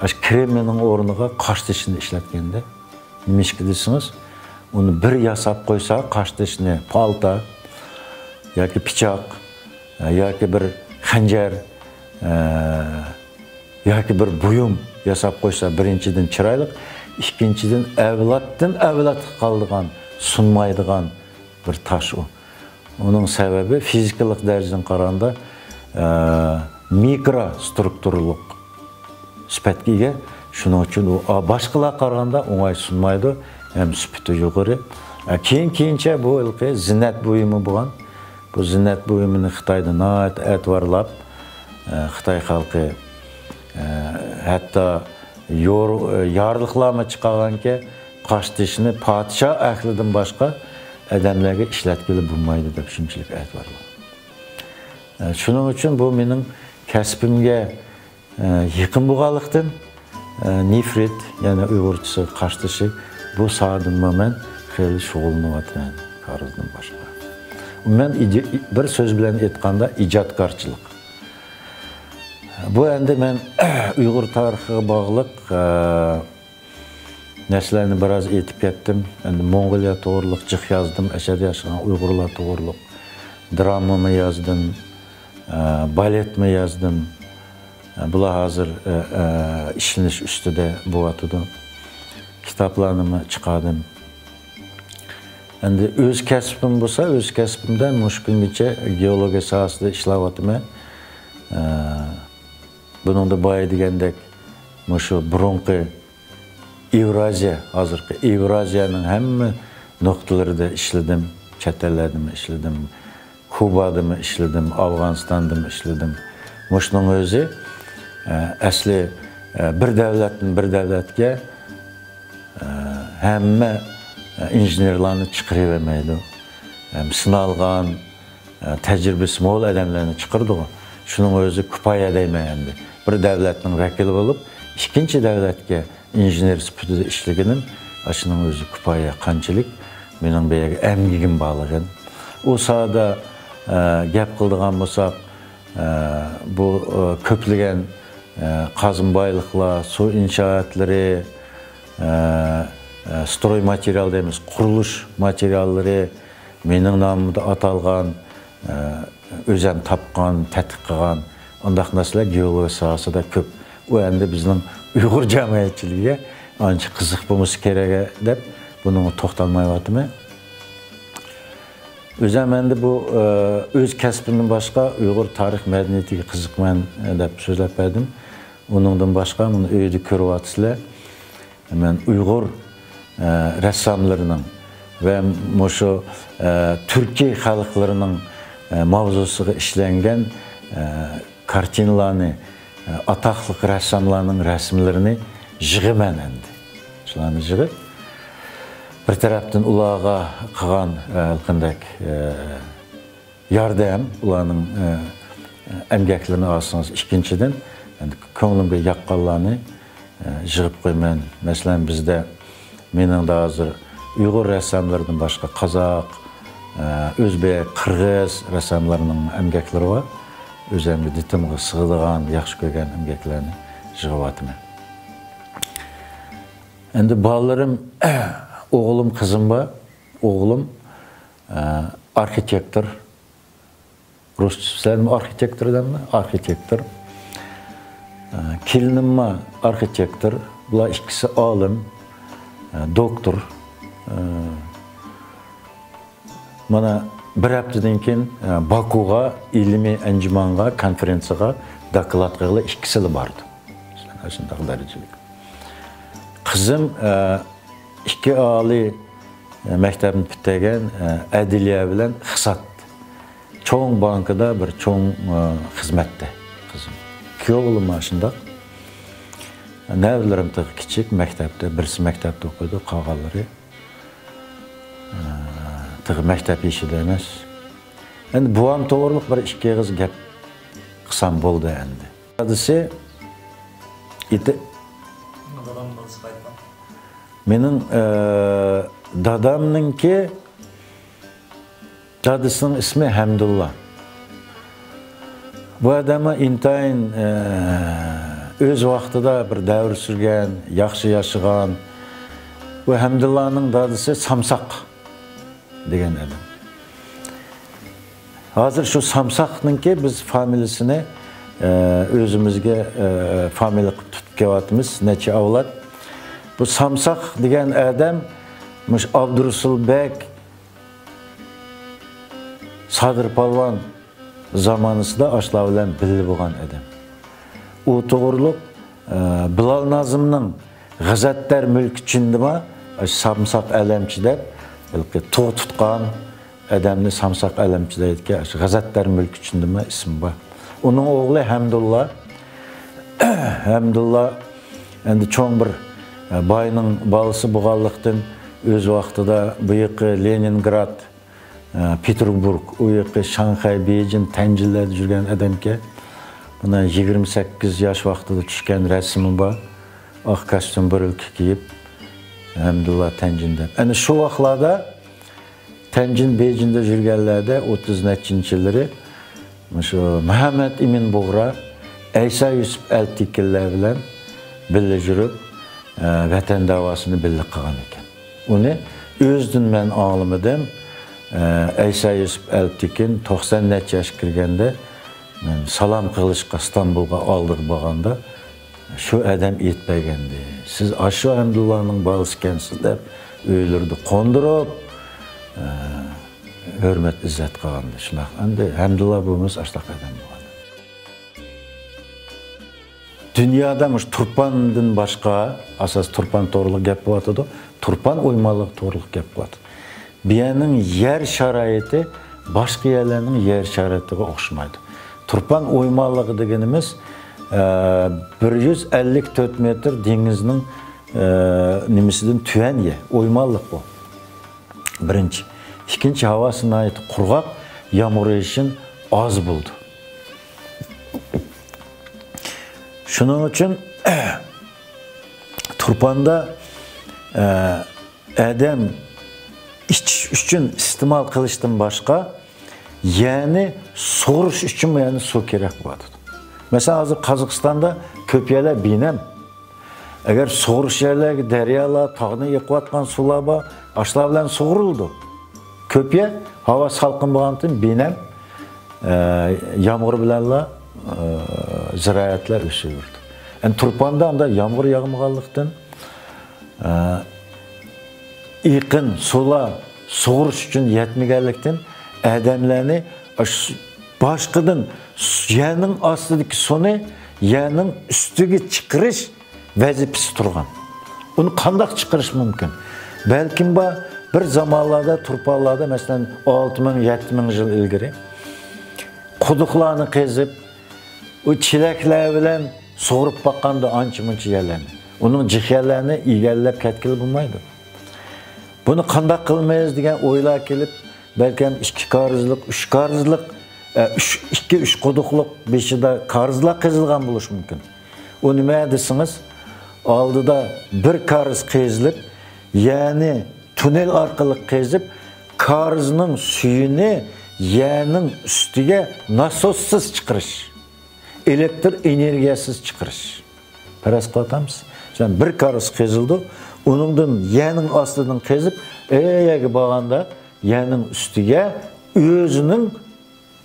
ئاشۇ كرېمىننىڭ ئورنىغا قاش تېشىنى ئىشلەتكەندە، نېمىشقا دېسىڭىز، ئۇنى بىر ياساپ قويسا، قاشتېشىنى پالتا ياكى پىچاق، ئە، ياكى بىر خەنجەر، ئە، ياكى بىر بۇيۇم ياساپ قويسا، بىرىنچىدىن، چىرايلىق، ئىككىنچىدىن، ئەۋلادتىن ئەۋلادقا قالىدىغان، سۇنمايدىغان بىر تاش ئۇ. ئۇنىڭ سەۋەبى، فىزىكىلىق دەرىجىدىن قارىغاندا، ئە، مىكرو سترۇكتۇرىلىق سۈپەتكە ئىگە. شۇنىڭ ئۈچۈن ئۇ، ئا، باشقىلارغا قارىغاندا ئوڭاي سۇنمايدۇ، ھەم سۈپىتى يۇقىرى. ئە، كېيىن، كېيىنچە بۇ ھېلىقى زىننەت بۇيۇمى بولغان. بۇ زىننەت بۇيۇمىنى خىتايدا ناھايىتى ئەتىۋارلاپ، ئە، خىتاي خەلقى، ئە، ھەتتا يور-، ئە، يارلىقلارمۇ چىقارغانكى، قاشتېشىنى پادىشاھ ئەھلىدىن باشقا ئادەملەرگە ئىشلەتكىلى بولمايدۇ دەپ شۇنچىلىك ئەتىۋارلىغان. ئە، شۇنىڭ ئۈچۈن بۇ مېنىڭ كەسپىمگە ئە، يېقىن بولغانلىقتىن، ئە، نېفرىت، يەنى ئۇيغۇرچىسى قاشتېشى، بۇ ساھەدىنمۇ مەن خېلى شۇغۇللىنىۋاتىمەن، كارىزدىن باشقا. مەن ئىجا-، بىر سۆز بىلەن ئېيتقاندا، ئىجادكارچىلىق. بۇ ئەمدى مەن ئۇيغۇر تارىخىغا باغلىق، ئە، نەرسىلەرنى بىراز ئېيتىپ كەتتىم. ئەمدى موڭغۇلىيە توغرۇلۇق جىق يازدىم، ئەشەدە ياشىغان ئۇيغۇرلار توغرۇلۇق درامىمۇ يازدىم، ئە، بالېتمۇ يازدىم. ئە، بۇلار ھازىر، ئە، ئە، ئىشلىنىش ئۈستىدە بولۇۋاتىدۇ. كىتابلارنىمۇ چىقاردىم. ئەمدى ئۆز كەسپىم بولسا، ئۆز كەسپىمدە مۇشۇ كۈنگىچە گېئولوگىيە ساھەسىدە ئىشلەۋاتىمەن. ئە، بۇنىڭدا بايا دېگەندەك، مۇشۇ بۇرۇنقى ئېۋرازىيە، ھازىرقى ئېۋرازىيەنىڭ ھەممە نۇقتىلىرىدا ئىشلىدىم، چەت ئەللەردىمۇ ئىشلىدىم، كۇبادىمۇ ئىشلىدىم، ئافغانىستاندىمۇ ئىشلىدىم. مۇشۇنىڭ ئۆزى، ئە، ئەسلى، ئە، بىر دەۋلەتتىن بىر دەۋلەتكە، ئە، ھەممە، ئە، ئىنژېنېرلارنى چىقىرىۋەرمەيدۇ. ھەم سىنالغان، ئە، تەجرىبىسى مول ئادەملەرنى چىقىرىدىغۇ. شۇنىڭ ئۆزى كۇپايە دەيمەن ئەمدى. بىر دەۋلەتنىڭ ۋەكىلى بولۇپ، ئىككىنچى دەۋلەتكە ئىنژېنېر سۈپىتىدە ئىشلىگىنىم، ئاشۇنىڭ ئۆزى كۇپايە، قانچىلىك مېنىڭ بۇ يەرگە ئەمگىكىم بارلىقىن. ئۇ ساھەدە، ئە، گەپ قىلىدىغان بولساق، ئە، بۇ، ئە، كۆپلىگەن، ئە، قازما بايلىقلار، سۇ ئىنشائاتلىرى، ئە، ئە، ستروي ماتېرىيال دەيمىز، قۇرۇلۇش ماتېرىياللىرى، مېنىڭ نامىمدا ئاتالغان، ئە، ئۆزەم تاپقان، تەتقىق قىلغان ئۇنداق نەرسىلەر گېئولوگىيە ساھەسىدە كۆپ. ئۇ ئەمدى بىزنىڭ ئۇيغۇر جەمئىيەتچىلىكىگە ئانچە قىزىق بولمىسا كېرەك دەپ بۇنىڭغا توختالمايۋاتىمەن. ئۆزەم ئەمدى بۇ، ئە، ئۆز كەسپىمدىن باشقا ئۇيغۇر تارىخ مەدەنىيىتىگە قىزىقىمەن، ئە، دەپ سۆزلەپ بەردىم. ئۇنىڭدىن باشقا مۇنۇ ئۆيدە كۆرۈۋاتىسىلەر. مەن ئۇيغۇر، ئە، رەسساملىرىنىڭ ۋە مۇشۇ، ئە، تۈركىي خەلقلىرىنىڭ، ئە، ماۋزۇسىغا ئىشلەنگەن، ئە، كارتىنىلارنى، ئە، ئاتاقلىق رەسساملارنىڭ رەسىملىرىنى يىغىمەن ئەمدى. شۇلارنى يىغىپ، بىر تەرەپتىن ئۇلارغا قىلغان، ئە، قانداق، ئە، ياردەم، ئۇلارنىڭ، ئە، ئەمگەكلىرىنى ئالسىڭىز، ئىككىنچىدىن، ئەمدى كۆڭلۈمگە ياققانلارنى، ئە، يىغىپ قويىمەن. مەسىلەن، بىزدە مېنىڭدە ھازىر ئۇيغۇر رەسساملىرىدىن باشقا قازاق، ئە، ئۆزبېك، قىرغىز رەسساملىرىنىڭ ئەمگەكلىرى بار. ئۆزەمگە دىتىمغا سىغىدىغان، ياخشى كۆرگەن ئەمگەكلەرنى يىغىۋاتىمەن. ئەمدى بالىلىرىم، ئوغلۇم، قىزىم بار. ئوغلۇم، ئە، ئارخىتېكتور. رۇسچە سۆزلەيمۇ ئارخىتېكتور دەيمۇ؟ ئارخىتېكتور. ئە، كېلىنىممۇ ئارخىتېكتور. بۇلار ئىككىسى ئالىم، ئە، دوكتور. ئە، مانا بىر ھەپتىدىن كېيىن، ئە، باكۇغا ئىلمىي ئەنجۇمانغا، كونفېرېنسىيەگە دوكلات قىلغىلى ئىككىسىلا باردى. شۇنداق دەرىجىلىك. قىزىم، ئە، ئىككى ئالىي، ئە، مەكتەپنى پۈتتۈرگەن، ئە، ئەدلىيە بىلەن ئىقتىساد. چوڭ بانكىدا بىر چوڭ، ئە، خىزمەتتە قىزىم. كۈيئوغلۇم مانا شۇنداق. نەۋرىلىرىم تېخى كىچىك، مەكتەپتە، بىرسى مەكتەپتە ئوقۇيدۇ، قالغانلىرى، ئە، تېخى مەكتەپ يېشىدا ئەمەس. ئەمدى بوۋام توغرۇلۇق بىر ئىككى ئېغىز گەپ قىلسام بولدى ئەمدى. دادىسى ئېتى-، مېنىڭ، ئە، دادامنىڭكى دادىسىنىڭ ئىسمى ھەمدۇللا. بۇ ئادەممۇ ئىنتايىن، ئە، ئۆز ۋاقتىدا بىر دەۋر سۈرگەن، ياخشى ياشىغان، بۇ ھەمدۇللانىڭ دادىسى سامساق دېگەن ئادەم. ھازىر شۇ سامساقنىڭكى بىز فامىلىسىنى، ئە، ئۆزىمىزگە، ئە، فامىلە قىلىپ تۇتۇپ كېلىۋاتىمىز، نەچچە ئەۋلاد. بۇ سامساق دېگەن ئادەم مۇشۇ ئابدۇرۇسۇل بەگ، سادىر پالۋان زامانىسىدا ئاشۇلار بىلەن بىللە بولغان ئادەم. ئۇ توغرۇلۇق، ئە، بىلال نازىمنىڭ غەزەتدار مۈلكى چىندىما، ئاشۇ سامساق ئەلەمچى دەپ، ھېلىقى تۇغ تۇتقان ئادەمنى سامساق ئەلەمچى دەيدىكەن، ئاشۇ غەزەتدار مۈلكى چىندىما ئىسمى بار. ئۇنىڭ ئوغلى ھەمدۇللا، ھەمدۇللا ئەمدى چوڭ بىر، ئە، باينىڭ بالىسى بولغانلىقتىن، ئۆز ۋاقتىدا بۇ يېقى لېنىنگراد، ئە، پېتېربۇرگ، ئۇ يېقى شاڭخەي، بېيجىڭ، تەنجىنلەردە يۈرگەن ئادەمكەن. مانا يىگىرمە سەككىز ياش ۋاقتىدا چۈشكەن رەسىمى بار. ئاق كاستيۇم، بىرۈلكە كىيىپ، ھەمدۇللا تەنجىن دەپ. ئەنە شۇ ۋاقىتلاردا تەنجىن، بېيجىڭدا يۈرگەنلەردە ئوتتۇز نەچچىنچى يىللىرى مۇشۇ مۇھەممەد ئىمىن بۇغرا، ئەيسا يۈسۈپ ئەلتىكىنلەر بىلەن بىللە يۈرۈپ، ئە، ۋەتەن داۋاسىنى بىللە قىلغان ئىكەن. ئۇنى ئۆزىدىن مەن ئاڭلىمىدىم. ئە، ئەيسا يۈسۈپ ئەلتىكىن توقسان نەچچە ياشقا كىرگەندە، مەن سالام قىلىشقا ئىستانبۇلغا ئالدىغا بارغاندا، شۇ ئادەم ئېيتىپ بەرگەندى. سىز ئاشۇ ھەمدۇللانىڭ بالىسى ئىكەنسىز دەپ، ئۆيلىرىدە قوندۇرۇپ، ئە، ھۆرمەت-ئىززەت قىلغانىدى. شۇنداق. ئەمدى ھەمدۇللا بۇمىز ئاشۇنداق ئادەم بولغان. دۇنيادا مۇشۇ تۇرپاندىن باشقا، ئاساس تۇرپان توغرۇلۇق گەپ بولۇۋاتىدۇ، تۇرپان ئويمانلىقى توغرۇلۇق گەپ بولۇۋاتىدۇ. بۇ يەرنىڭ يەر شارائىتى باشقا يەرلەرنىڭ يەر شارائىتىغا ئوخشىمايدۇ. تۇرپان ئويمانلىقى دېگىنىمىز، ئە، بىر يۈز ئەللىك تۆت مېتىر دېڭىزنىڭ، ئە، نېمىسىدىن تۆۋەن يەر. ئويمانلىق بۇ. بىرىنچى. ئىككىنچى، ھاۋاسى ناھايىتى قۇرغاق، يامغۇر يېغىشى ئاز بولىدۇ. شۇنىڭ ئۈچۈن تۇرپاندا، ئە، ئادەم ئىچىش ئۈچۈن ئىستېمال قىلىشتىن باشقا، يەنى سۇغۇرۇش ئۈچۈنمۇ يەنە سۇ كېرەك بولۇۋاتىدۇ. مەسىلەن، ھازىر قازاقىستاندا كۆپ يەرلەر بىنەم. ئەگەر سۇغۇرۇش يەرلەرگە دەريالار، تاغنى ئېقىۋاتقان سۇلار بار، ئاشۇلار بىلەن سۇغۇرۇلىدۇ. كۆپ يەر ھاۋا سالقىن بولغانتىن بىنەم، ئە، يامغۇر بىلەنلا، ئە، زىرائەتلەر ئۆسۈۋېرىدۇ. ئەمدى تۇرپاندا ئاندا يامغۇر ياغمىغانلىقتىن، ئە، ئېقىن سۇلار سۇغۇرۇش ئۈچۈن يەتمىگەنلىكتىن، ئادەملەرنى ئاشۇ باشقىدىن سۇ-، يەرنىڭ ئاستىدىكى سۇنى يەرنىڭ ئۈستىگە چىقىرىش ۋەزىپىسى تۇرغان. ئۇنى قانداق چىقىرىش مۇمكىن؟ بەلكىم بار، بىر زامانلاردا تۇرپانلاردا، مەسىلەن، ئالتە مىڭ، يەتتە مىڭ يىل ئىلگىرى قۇدۇقلارنى قېزىپ، ئۇ چېلەكلەر بىلەن سۇغۇرۇپ باققاندا ئانچە-مۇنچە يەرلەرنى، ئۇنىڭ جىق يەرلەرنى ئىگىلەپ كەتكىلى بولمايدۇ. بۇنى قانداق قىلىمىز دېگەن ئويلار كېلىپ، بەلكىم ئىككى كارىزلىق، ئۈچ كارىزلىق، ئە، ئۈچ، ئىككى، ئۈچ قۇدۇقلۇق بېشىدا كارىزلار قېزىلغان بولۇشى مۇمكىن. ئۇ نېمە دېسىڭىز، ئالدىدا بىر كارىز قېزىلىپ، يەنى توننېل ئارقىلىق قېزىپ، كارىزنىڭ سۈيىنى يەرنىڭ ئۈستىگە ناسوسسىز چىقىرىش. ئېلېكتر ئېنېرگىيەسىز چىقىرىش. پەرەز قىلىۋاتامسىز؟ مەسىلەن، بىر كارىز قېزىلىدۇ، ئۇنىڭدىن يەرنىڭ ئاستىدىن قېزىپ، ئەيەرگە بارغاندا يەرنىڭ ئۈستىگە ئۆزىنىڭ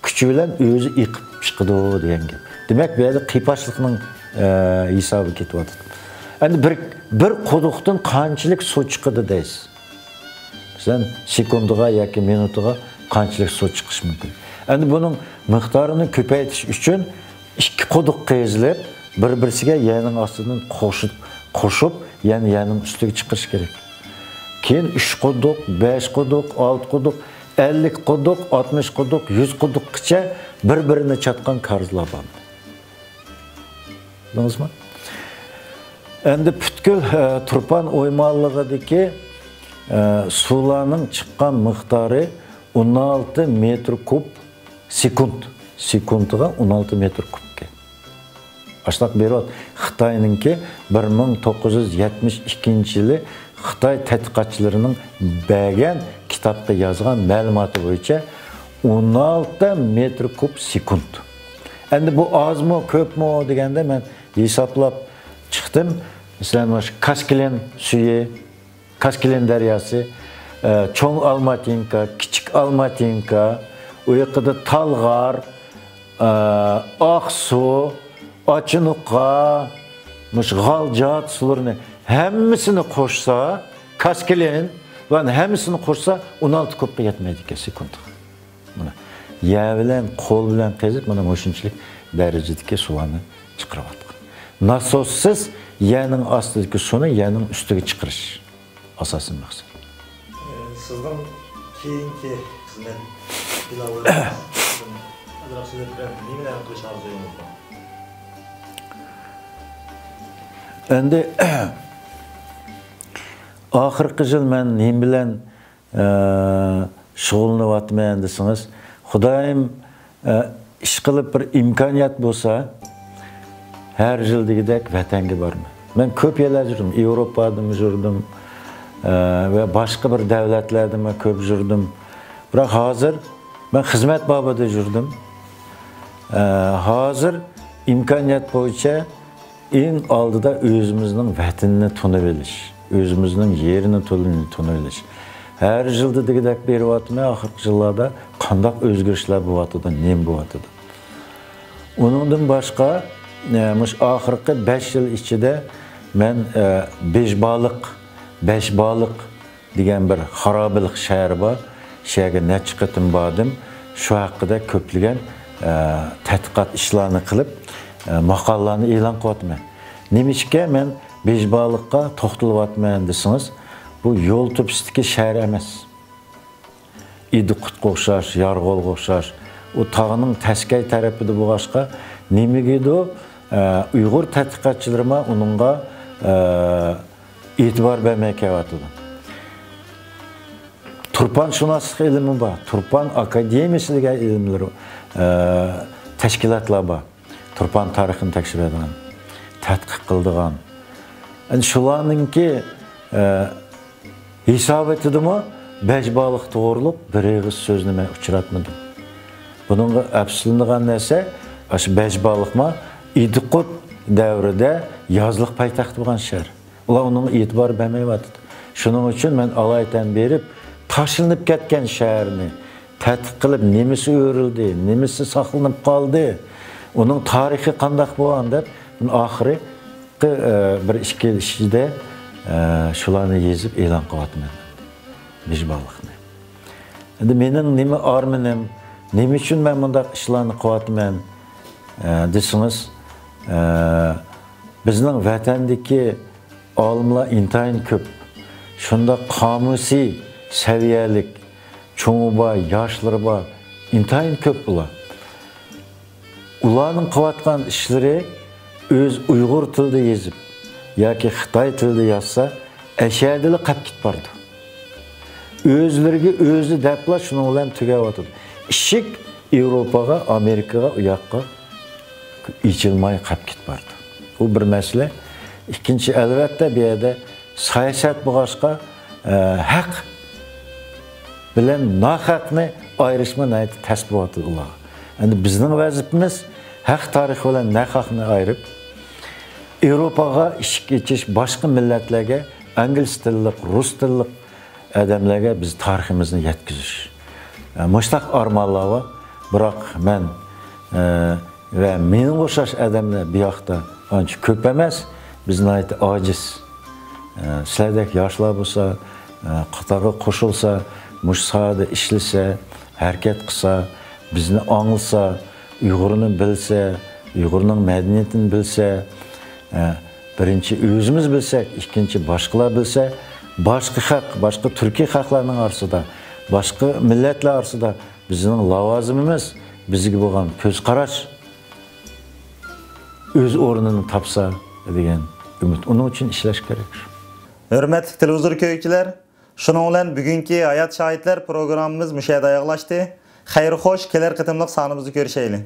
كۈچى بىلەن ئۆزى ئېقىپ چىقىدۇ دېگەن گەپ. دېمەك، بۇ يەردە قىيپاشلىقنىڭ، ئە، ھېسابى كېتىۋاتىدۇ. ئەمدى بىر، بىر قۇدۇقتىن قانچىلىك سۇ چىقىدۇ دەيسىز؟ مەسىلەن، سېكۇنتىغا ياكى مىنۇتىغا قانچىلىك سۇ چىقىشى مۇمكىن؟ ئەمدى بۇنىڭ مىقدارىنى كۆپەيتىش ئۈچۈن ئىككى قۇدۇق قېزىلىپ، بىر-بىرسىگە يەرنىڭ ئاستىدىن قوشۇپ، قوشۇپ، يەنە يەرنىڭ ئۈستىگە چىقىرىش كېرەك. كېيىن ئۈچ قۇدۇق، بەش قۇدۇق، ئالتە قۇدۇق، ئەللىك قۇدۇق، ئاتمىش قۇدۇق، يۈز قۇدۇققىچە بىر-بىرىنى چاتقان كارىزلار بار. بىلدىڭىزمۇ؟ ئەمدى پۈتكۈل، ئە، تۇرپان ئويمانلىقىدىكى، ئە، سۇلارنىڭ چىققان مىقدارى ئون ئالتە مېتىر كۇب سېكۇنت. سېكۇنتىغا ئون ئالتە مېتىر كۇبكەن. ئاشۇنداق بېرىۋاتىدۇ. خىتاينىڭكى بىر مىڭ توققۇز يۈز يەتمىش ئىككىنچى يىلى خىتاي تەتقىقاتچىلىرىنىڭ بەرگەن كىتابقا يازغان مەلۇماتى بويىچە ئون ئالتە مېتىر كۇب سېكۇنت. ئەمدى بۇ ئازمۇ، كۆپمۇ دېگەندە مەن ھېسابلاپ چىقتىم. مەسىلەن، مانا شۇ كاسكىلەن سۈيى، كاسكىلىن دەرياسى، ئە، چوڭ ئالماتىنكا، كىچىك ئالماتىنكا، ئۇ ياقىدا تالغار، ئە، ئاقسۇ، ئاچىنوقا، مۇشۇ غالجات سۇلىرىنى ھەممىسىنى قوشسا، كاسكىلىن، بۇلارنىڭ ھەممىسىنى قوشسا، ئون ئالتە كۇبقا يەتمەيدىكەن سېكۇنتىغا. مانا، يەر بىلەن، قول بىلەن قېزىپ، مانا مۇشۇنچىلىك دەرىجىدىكى سۇلارنى چىقىرىۋاتقان. ناسوسسىز يەرنىڭ ئاستىدىكى سۇنى يەرنىڭ ئۈستىگە چىقىرىش ئاساسىي مەقسەت. سىزنىڭ كېيىنكى خىزمەت پىلانلىرىڭىز، ئازراق سۆزلەپ بېرىڭ، نېمىلەرنى قىلىش ئارزۇيىڭىز بار؟ ئەمدى ئاخىرقى يىل مەن نېمە بىلەن ئە، شۇغۇللىنىۋاتىمەن دېسىڭىز، خۇدايىم، ئە، ئىشقىلىپ بىر ئىمكانىيەت بولسا، ھەر يىل دېگۈدەك ۋەتەنگە بارىمەن. مەن كۆپ يەرلەردە يۈردۈم، ياۋروپادىمۇ يۈردۈم، ئە، ۋە باشقا بىر دۆلەتلەردىمۇ كۆپ يۈردۈم. بىراق ھازىر مەن خىزمەت بابىدا يۈردۈم. ئە، ھازىر ئىمكانىيەت بويىچە ئەڭ ئالدىدا ئۆزىمىزنىڭ ۋەتىنىنى تونۇۋېلىش، ئۆزىمىزنىڭ يېرىنى تونۇ-، تونۇۋېلىش. ھەر يىلدا دېگۈدەك بېرىۋاتىمەن، ئاخىرقى يىللاردا قانداق ئۆزگىرىشلەر بولۇۋاتىدۇ، نېمە بولۇۋاتىدۇ. ئۇنىڭدىن باشقا، ئە، مۇشۇ ئاخىرقى بەش يىل ئىچىدە مەن، ئە، بېشبالىق، بەشبالىق دېگەن بىر خارابىلىق شەھىرى بار. شۇ يەرگە نەچچە قېتىم باردىم. شۇ ھەققىدە كۆپلىگەن، ئە، تەتقىقات ئىشلارنى قىلىپ، ئە، ماقالىلارنى ئېلان قىلىۋاتىمەن. نېمىشقا مەن بېشبالىققا توختىلىۋاتىمەن دېسىڭىز، بۇ يول تۆپىسىدىكى شەھەر ئەمەس. ئىدىقۇتقا ئوخشاش، يارغولغا ئوخشاش، ئۇ تاغنىڭ تەسكەي تەرىپىدە بولغاچقا، نېمىگىدۇ، ئە، ئۇيغۇر تەتقىقاتچىلىرىمۇ ئۇنىڭغا، ئە، ئېتىبار بەرمەي كېلىۋاتىدۇ. تۇرپانشۇناسلىق ئىلمى بار، تۇرپان ئاكادېمىيىسى دېگەن ئىلىملىرى، ئە، تەشكىلاتلار بار. تۇرپان تارىخىنى تەكشۈرىدىغان، تەتقىق قىلىدىغان. ئەنە شۇلارنىڭكى، ئە، ھېساباتىدىمۇ بەشبالىق توغرۇلۇق بىر ئېغىز سۆزنى مەن ئۇچراتمىدىم. بۇنىڭغا ئەپسۇسلىنىدىغان نەرسە، ئاشۇ بەشبالىقمۇ ئىدىقۇت دەۋرىدە يازلىق پايتەخت بولغان شەھەر. ئۇلار ئۇنىڭغا ئېتىبار بەرمەيۋاتىدۇ. شۇنىڭ ئۈچۈن مەن ئالايىتەن بېرىپ، تاشلىنىپ كەتكەن شەھەرنى تەتقىق قىلىپ، نېمىسى ئۆرۈلدى، نېمىسى ساقلىنىپ قالدى، ئۇنىڭ تارىخى قانداق بولغان دەپ، ئاخىرقى، ئە، بىر ئىككى يىل ئىچىدە، ئە، شۇلارنى يېزىپ ئېلان قىلىۋاتىمەن. بېشبالىقنى. ئەمدى مېنىڭ نېمە ئارمىنىم، نېمە ئۈچۈن مەن مۇنداق ئىشلارنى قىلىۋاتىمەن، ئە، دېسىڭىز، ئە، بىزنىڭ ۋەتەندىكى ئالىملار ئىنتايىن كۆپ. شۇنداق قامۇسىي سەۋىيەلىك، چوڭى بار، ياشلىرى بار، ئىنتايىن كۆپ بۇلار. ئۇلارنىڭ قىلىۋاتقان ئىشلىرى ئۆز ئۇيغۇر تىلىدا يېزىپ ياكى خىتاي تىلىدا يازسا، ئەشەدىلا قاپكېتىپ بارىدۇ. ئۆزلىرىگە ئۆزى دەپلا شۇنىڭ بىلەن تۈگەۋاتىدۇ. ئىشىك ياۋروپاغا، ئامېرىكىغا، ئۇ ياققا ئېچىلماي قاپكېتىپ بارىدۇ. بۇ بىر مەسىلە. ئىككىنچى، ئەلۋەتتە، بۇ يەردە ساياسەت بولغاچقا، ئە، ھەق بىلەن ناھەقنى ئايرىشمۇ ناھايىتى تەس بولۇۋاتىدۇ ئۇلارغا. ئەمدى بىزنىڭ ۋەزىپىمىز ھەق تارىخى بىلەن ناھەقنى ئايرىپ، ياۋروپاغا ئىشىك ئېچىش، باشقا مىللەتلەرگە، ئىنگلىز تىللىق، رۇس تىللىق ئادەملەرگە بىز تارىخىمىزنى يەتكۈزۈش. ئە، مۇشۇنداق ئارمانلار بار. بىراق مەن، ئە، ۋە مېنىڭغا ئوخشاش ئادەملەر بۇ ياقتا ئانچە كۆپ ئەمەس. بىز ناھايىتى ئاجىز. ئە، سىلەردەك ياشلار بولسا، ئە، قاتارغا قوشۇلسا، مۇشۇ ساھەدە ئىشلىسە، ھەرىكەت قىلسا، بىزنى ئاڭلىسا، ئۇيغۇرنى بىلسە، ئۇيغۇرنىڭ مەدەنىيىتىنى بىلسە، ئە، بىرىنچى ئۆزىمىز بىلسەك، ئىككىنچى باشقىلار بىلسە، باشقا خەق، باشقا تۈركىي خەقلەرنىڭ ئارىسىدا، باشقا مىللەتلەر ئارىسىدا بىزنىڭ لاۋازىمىمىز، بىزگە بولغان كۆز قاراش ئۆز ئورنىنى تاپسا دېگەن ئۈمىد. ئۇنىڭ ئۈچۈن ئىشلەش كېرەك. ھۆرمەتلىك تېلېۋىزور كۆرگۈچىلەر، شۇنىڭ بىلەن بۈگۈنكى ھايات شاھىتلار پروگراممىمىز مۇشۇ يەردە ئاياغلاشتى. خەير خوش، كېلەر قېتىملىق سانىمىزدا كۆرۈشەيلى.